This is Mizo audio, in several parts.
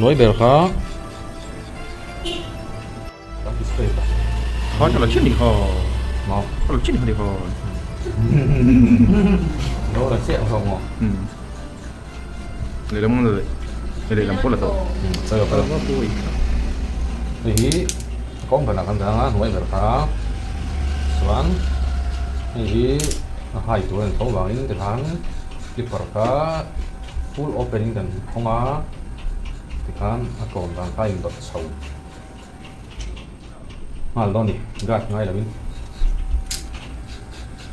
Hnuai ber kha kan ti straight a. Kha ka la chin ni kha. Maw? Ka la chin kha ni kha. Lo la chiah ang zawk maw? Um. Lehlam ang la lehlam pawh la tawh. Sawi ka lo. Hei hi kawng banah kan dah anga hnuai ber kha chuan hei hi a hai tur a ni tho vangin tikhan clipper kha full open in kan hawng a tikhan a tlawm dan kha a indawt chho nghal dawn a ni guard ngai lovin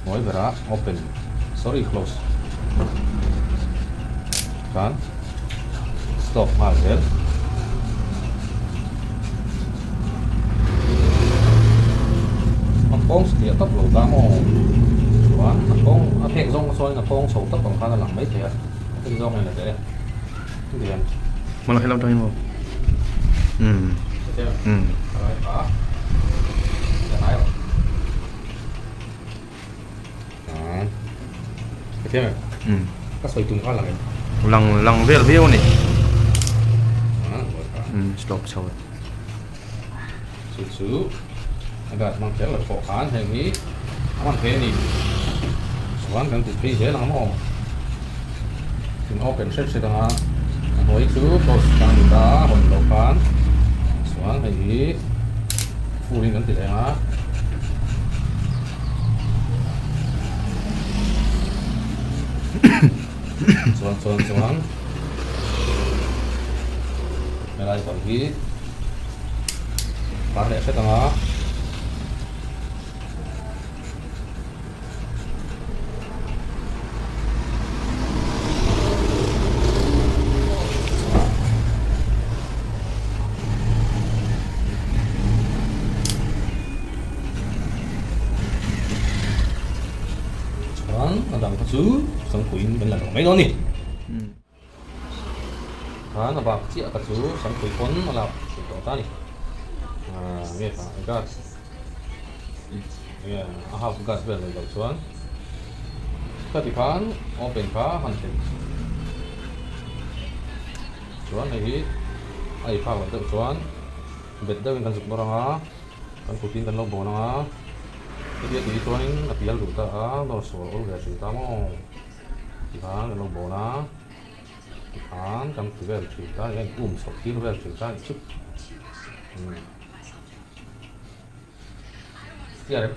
hnuai berah open sorry close khan stop nghal zel. A kawng satliah tawp lo ta maw chuan a kawng a phek zawng chuan a kawng chho tawp ang khan a lang maithei a a phek zawng in a teh e hetiang. Hmala helam tangin maw? Umm. Umm. Ka sawi tum kha lang em? Lang lang vel viau a ni. Umm stop chho. Chu chu a gas hmang kher lo pawh khan heng hi a hman thei a ni. Chuan kan ti phei zel ang maw? In open hret hret anga a hnuai chu close tlang ni ta a hawn loh khan chuan hei hi full in kan ti leh ang a. Chuan chuan chuan helai bang hi par leh hret ang a. Chuan a dang kha chu Sangpuiin kan la tawh mai dawn a ni. Khan a bak chiah kha chu Sangpui pawn a lak thei tawh ta a ni. Nge kha gas nge a half gas vel nei loh chuan khati khan open kha a han thei. Chuan hei hi a ei phak loh deuh chuan bet deuhin kan zuk bawrh ang a, kan kutin kan lo bawn ang a, hetia tih hi chuanin a pial duh ta a, nawr sual awl ve thin ta maw tikhan kan lo bawn a, tikhan kan ti vel thin ta a ni, a in um chho tir vel thin ta a ni chu. Clear em?